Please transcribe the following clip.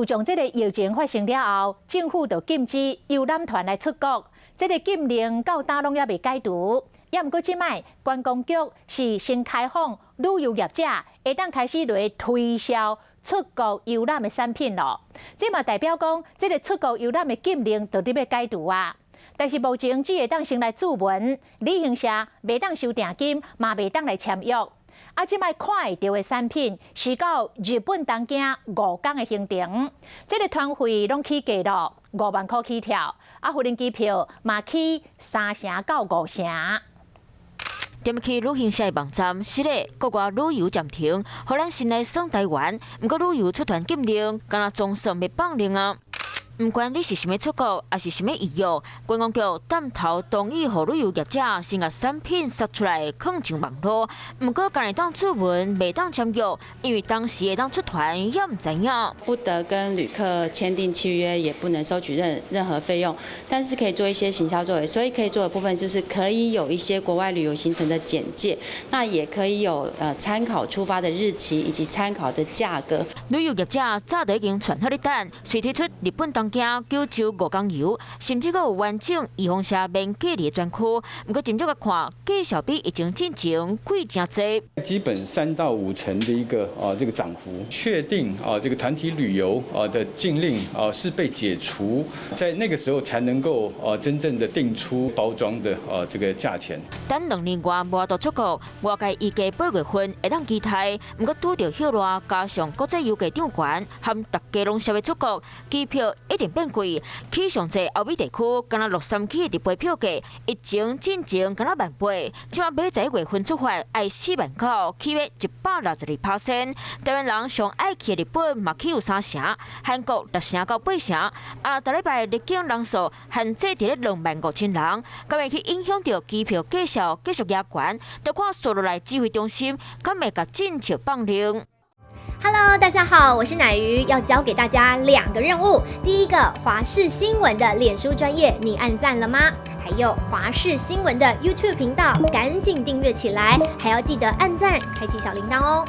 自從這个疫情發生了後，政府就禁止遊覽團來出國，這个禁令到今攏猶未解除。猶毋過這擺觀光局是先開放旅遊業者會當開始來推銷出國遊覽的產品囉。這嘛代表講，這个出國遊覽的禁令就佇欲解除啊。但是目前只會當先來注文，旅行社袂當收訂金，嘛袂當來簽約。啊，這擺看會著的產品是到日本東京5工的行程，這个團費攏起價囉，5萬箍起跳。啊，無人機票嘛起3成到5成。踮去旅行社的網站，是咧國外旅遊暫停，予咱先來耍台灣。毋過旅遊出團禁令，敢若總算欲放令啊！毋管你是想欲出國，抑是想欲預約，觀光局帶頭同意予旅遊業者先共產品殺出來，囥上網路。毋過，干焦會當注文，袂當簽約，因為當時會當出團猶毋知影。不得跟旅客簽訂契約，也不能收取任何費用，但是可以做一些行銷作為。所以可以做的部分就是可以有一些國外旅遊行程的簡介，那也可以有參考出發的日期以及參考的價格。旅遊業者早就已經傳好咧等，隨推出日本東京九州五工遊，甚至閣有完整預防射免隔離的專區。毋過，真正來看，價數比疫情進前貴誠濟。基本3到5成的一個啊，這個漲幅，確定啊，這個團體旅遊啊的禁令啊是被解除，在那個時候才能夠啊真正的定出包裝的啊這個價錢。等2年外無法度出國，外界預計8月份會當期待。毋過拄著歇熱，加上國際油價漲懸，含逐家攏想欲出國，機票一定變貴。起上濟歐美地區，敢若洛杉磯的直飛票價，疫情進前敢若1.8萬，這擺欲11月份出發，愛4.9萬，起碼162%。台灣人上愛去的日本嘛起有3成，韓國6成到8成。啊，逐禮拜入境人數限制佇咧25,000人，敢會去影響著機票價數繼續壓懸？著看紲落來指揮中心，敢會共政策放令。 Hello，大家好，我是乃瑜，要交給大家兩個任務。第一個，華視新聞的臉書專頁，你按讚了嗎？還有華視新聞的 YouTube 頻道，趕緊訂閱起來，還要記得按讚，開啟小鈴鐺哦。